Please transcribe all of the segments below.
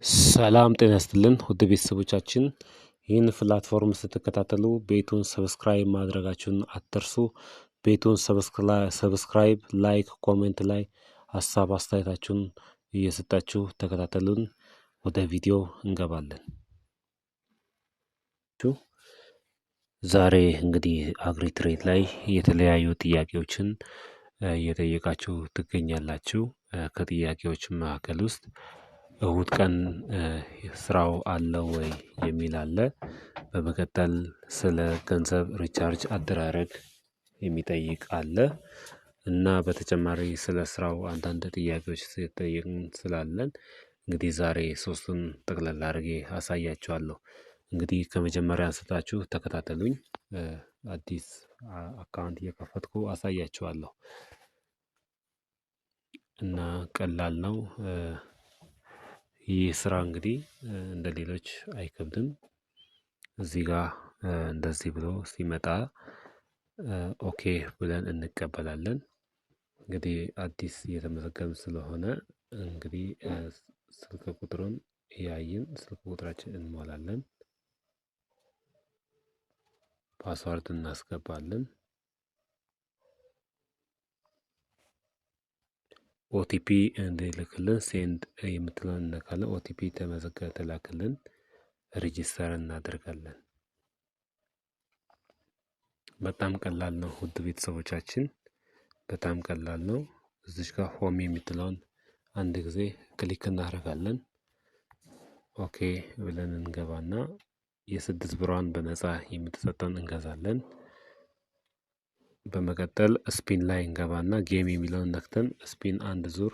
ሰላም ጤና ይስጥልን ውድ ቤተሰቦቻችን፣ ይህን platform ስትከታተሉ ቤቱን subscribe ማድረጋችሁን አትርሱ። ቤቱን subscribe፣ like፣ comment ላይ ሀሳብ አስተያየታችሁን እየሰጣችሁ ተከታተሉን። ወደ ቪዲዮ እንገባለን። ዛሬ እንግዲህ AgriTrade ላይ የተለያዩ ጥያቄዎችን እየጠየቃችሁ ትገኛላችሁ። ከጥያቄዎች መካከል ውስጥ እሁድ ቀን ስራው አለው ወይ የሚል አለ። በመቀጠል ስለ ገንዘብ recharge አደራረግ የሚጠይቅ አለ። እና በተጨማሪ ስለ ስራው አንዳንድ ጥያቄዎች ሲጠየቅን ስላለን እንግዲህ ዛሬ ሶስቱን ጠቅለል አድርጌ አሳያችኋለሁ። እንግዲህ ከመጀመሪያ አንስታችሁ ተከታተሉኝ። አዲስ account እየከፈትኩ አሳያችኋለሁ። እና ቀላል ነው። ይህ ስራ እንግዲህ እንደ ሌሎች አይከብድም። እዚህ ጋር እንደዚህ ብሎ ሲመጣ okay ብለን እንቀበላለን። እንግዲህ አዲስ እየተመዘገብን ስለሆነ እንግዲህ ስልክ ቁጥሩን እያየን ስልክ ቁጥራችን እንሞላለን። Password እናስገባለን። OTP እንዲልክልን send የምትለውን እነካለን። OTP ተመዘገበ ተላክልን፣ register እናደርጋለን። በጣም ቀላል ነው ውድ ቤተሰቦቻችን፣ በጣም ቀላል ነው። እዚች ጋር home የምትለውን አንድ ጊዜ click እናደርጋለን። Okay ብለን እንገባና የ6 ብሯን በነፃ የምትሰጠን እንገዛለን። በመቀጠል spin ላይ እንገባና game የሚለውን ነክተን spin አንድ ዙር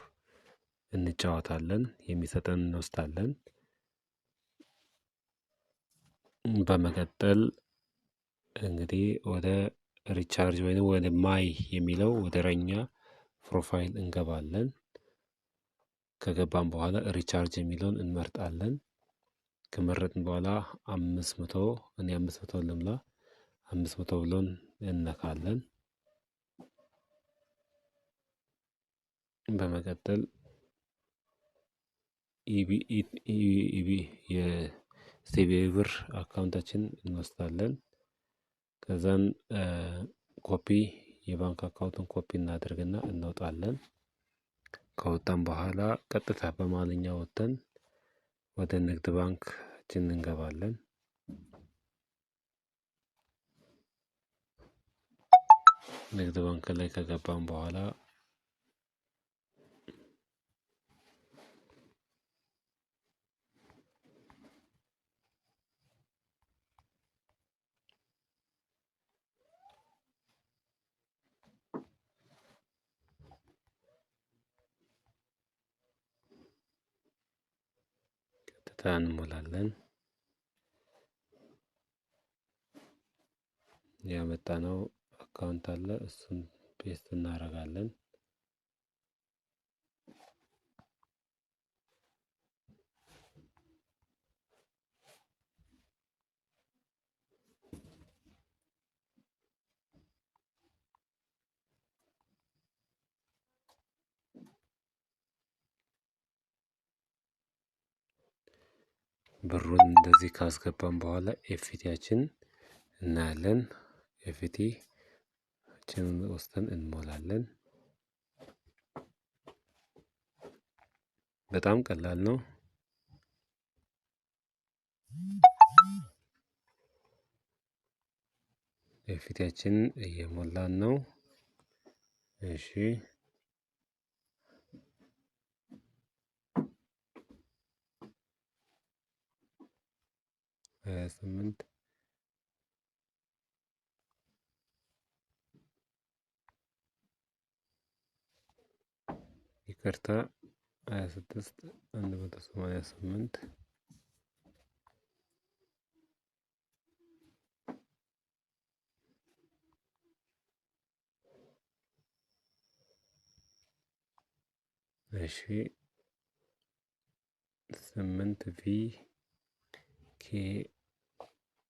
እንጫወታለን። የሚሰጠን እንወስዳለን። በመቀጠል እንግዲህ ወደ recharge ወይም ወደ my የሚለው ወደ ረኛ profile እንገባለን። ከገባን በኋላ recharge የሚለውን እንመርጣለን። ከመረጥን በኋላ 500፣ እኔ 500 ልምላ፣ 500 ብሎን እንነካለን። በመቀጠል EB የ CBE ብር account ኣችን እንወስዳለን። ከዛን ኮፒ የባንክ account ኡን copy እናደርግና እንወጣለን። ከወጣን በኋላ ቀጥታ በማንኛ ወጥተን ወደ ንግድ ባንካችን እንገባለን። ንግድ ባንክ ላይ ከገባን በኋላ ቀጥታ እንሞላለን። ያመጣነው account አለ፣ እሱን paste እናደርጋለን። ብሩን እንደዚህ ካስገባን በኋላ FT ያችን እናያለን። FT ችንን ወስደን እንሞላለን። በጣም ቀላል ነው። FT ያችን እየሞላን ነው። እሺ፣ 28፣ ይቅርታ፣ 26 188። እሺ፣ 8 V K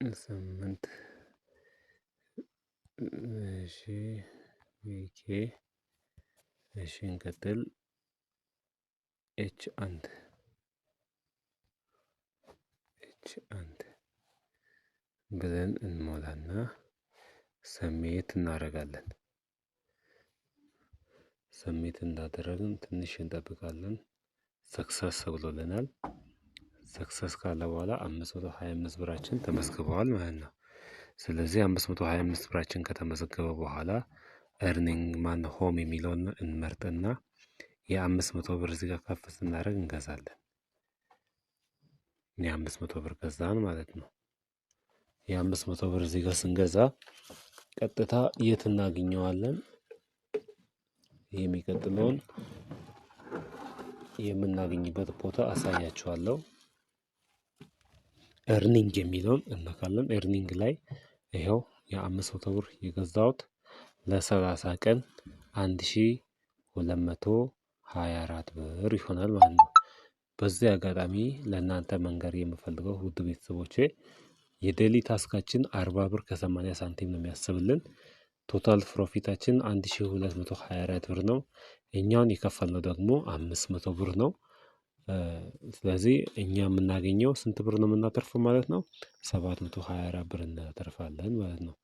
8፣ እሺ፣ V K፣ እሺ እንቀጥል። H 1። አንድ ብለን እንሞላና submit እናደርጋለን። Submit እንዳደረግን ትንሽ እንጠብቃለን። Success ብሎልናል። Success ካለ በኋላ 525 ብራችን ተመዝግበዋል ማለት ነው። ስለዚህ 525 ብራችን ከተመዘገበ በኋላ earning ማን home የሚለውን እንመርጥና የ500 ብር እዚህ ጋር ከፍ ስናደርግ እንገዛለን። የ500 ብር ገዛን ማለት ነው። የ500 ብር እዚህ ጋር ስንገዛ ቀጥታ የት እናገኘዋለን? የሚቀጥለውን የምናገኝበት ቦታ አሳያችኋለሁ። Earning የሚለውን እነካለን። Earning ላይ ይኸው የ500 ብር የገዛሁት ለ30 ቀን 1224 ብር ይሆናል ማለት ነው። በዚህ አጋጣሚ ለእናንተ መንገር የምፈልገው ውድ ቤተሰቦቼ የ daily task ኣችን 40 ብር ከ80 ሳንቲም ነው የሚያስብልን። Total profit ኣችን 1224 ብር ነው። እኛውን የከፈልነው ደግሞ 500 ብር ነው። ስለዚህ እኛ የምናገኘው ስንት ብር ነው የምናተርፈው ማለት ነው? 724 ብር እናተርፋለን ማለት ነው።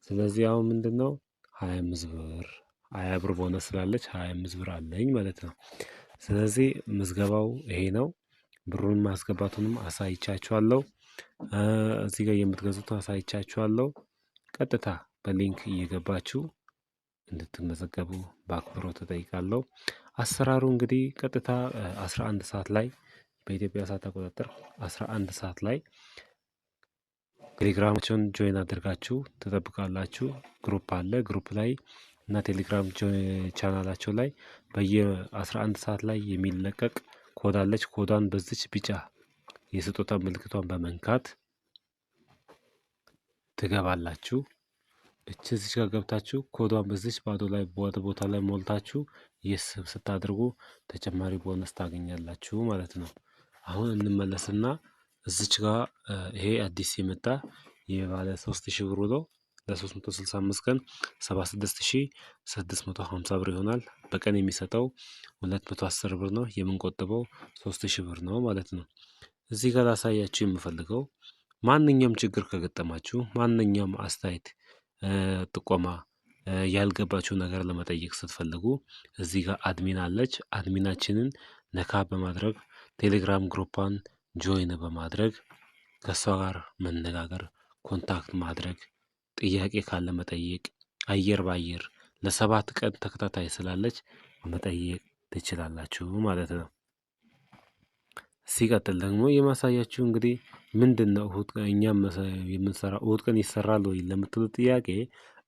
ስለዚህ አሁን ምንድነው 25 ብር፣ 20 ብር ቦነስ ስላለች 25 ብር አለኝ ማለት ነው። ስለዚህ ምዝገባው ይሄ ነው። ብሩን ማስገባቱንም አሳይቻችኋለሁ። እዚህ ጋር የምትገዙትን አሳይቻችኋለሁ። ቀጥታ በ link እየገባችሁ እንድትመዘገቡ በአክብሮት እጠይቃለሁ። አሰራሩ እንግዲህ ቀጥታ 11 ሰዓት ላይ በኢትዮጵያ ሰዓት አቆጣጠር 11 ሰዓት ላይ ቴሌግራማቸውን join አድርጋችሁ ትጠብቃላችሁ። Group አለ። Group ላይ እና ቴሌግራም ቻናላቸው ላይ በየ 11 ሰዓት ላይ የሚለቀቅ ኮድ አለች። ኮዷን በዚች ቢጫ የስጦታ ምልክቷን በመንካት ትገባላችሁ። እቺ እዚች ጋር ገብታችሁ ኮዷን በዚች ባዶ ላይ ቦታ ላይ ሞልታችሁ yes ስታደርጉ ተጨማሪ ቦነስ ታገኛላችሁ ማለት ነው። አሁን እንመለስና እዚች ጋር ይሄ አዲስ የመጣ የባለ 3000 ብር ነው። ለ365 ቀን 76650 ብር ይሆናል። በቀን የሚሰጠው 210 ብር ነው። የምንቆጥበው 3000 ብር ነው ማለት ነው። እዚህ ጋር ላሳያችሁ የምፈልገው ማንኛውም ችግር ከገጠማችሁ፣ ማንኛውም አስተያየት፣ ጥቆማ፣ ያልገባችሁ ነገር ለመጠየቅ ስትፈልጉ እዚህ ጋር admin አለች። Admin ኣችንን ነካ በማድረግ ቴሌግራም group ኧን join በማድረግ ከእሷ ጋር መነጋገር፣ contact ማድረግ፣ ጥያቄ ካለ መጠየቅ፣ አየር ባየር ለ7 ቀን ተከታታይ ስላለች መጠየቅ ትችላላችሁ ማለት ነው። ሲቀጥል ደግሞ የማሳያችሁ እንግዲህ ምንድነው እሁድ ቀን እኛ የምንሰራው እሁድ ቀን ይሰራል ወይ ለምትሉ ጥያቄ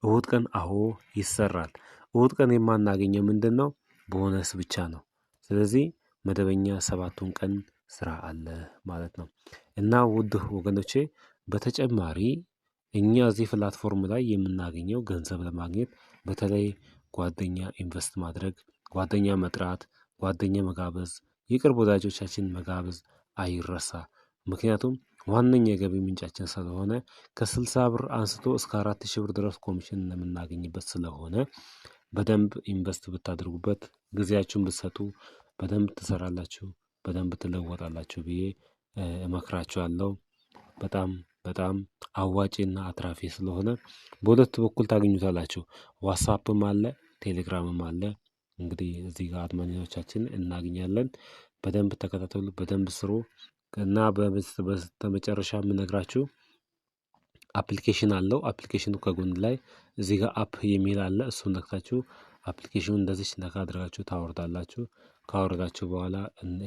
እሁድ ቀን አዎ ይሰራል። እሁድ ቀን የማናገኘው ምንድነው? ቦነስ ብቻ ነው። ስለዚህ መደበኛ 7ቱን ቀን ስራ አለ ማለት ነው። እና ውድ ወገኖቼ በተጨማሪ እኛ እዚህ platform ላይ የምናገኘው ገንዘብ ለማግኘት በተለይ ጓደኛ invest ማድረግ፣ ጓደኛ መጥራት፣ ጓደኛ መጋበዝ፣ የቅርብ ወዳጆቻችን መጋበዝ አይረሳ። ምክንያቱም ዋነኛ የገቢ ምንጫችን ስለሆነ ከ60 ብር አንስቶ እስከ 4000 ብር ድረስ ኮሚሽን የምናገኝበት ስለሆነ በደንብ invest ብታደርጉበት፣ ጊዜያችሁን ብትሰጡ በደንብ ትሰራላችሁ፣ በደንብ ትለወጣላችሁ ብዬ እመክራችኋለሁ። በጣም በጣም አዋጪና አትራፊ ስለሆነ በሁለቱ በኩል ታገኙታላችሁ። ዋትስአፕም አለ፣ ቴሌግራምም አለ። እንግዲህ እዚህ ጋር admin ኦቻችን እናገኛለን። በደንብ ተከታተሉ፣ በደንብ ስሩ። እና በስተመጨረሻ የምነግራችሁ application አለው። Application ኑ ከጎን ላይ እዚህ ጋር app የሚል አለ። እሱን ነክታችሁ application ኑ እንደዚህ ነካ አድርጋችሁ ታወርዳላችሁ። ካወረዳችሁ በኋላ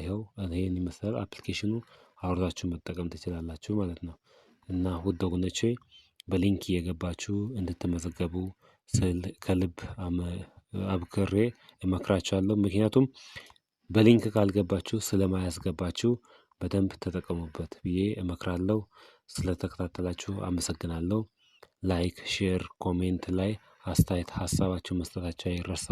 ይኸው ይሄን ይመስላል application ኑ። አውርዳችሁ መጠቀም ትችላላችሁ ማለት ነው። እና ውድ ወገኖቼ በ link እየገባችሁ እንድትመዘገቡ ስል ከልብ አብክሬ እመክራችኋለሁ። ምክንያቱም በ link ካልገባችሁ ስለማያስገባችሁ በደንብ ተጠቀሙበት ብዬ እመክራለሁ። ስለተከታተላችሁ አመሰግናለሁ። Like፣ share፣ comment ላይ አስተያየት ሀሳባችሁ መስጠታችሁ አይረሳ።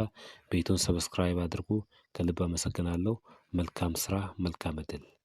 ቤቱን subscribe አድርጉ። ከልብ አመሰግናለሁ። መልካም ስራ፣ መልካም እድል።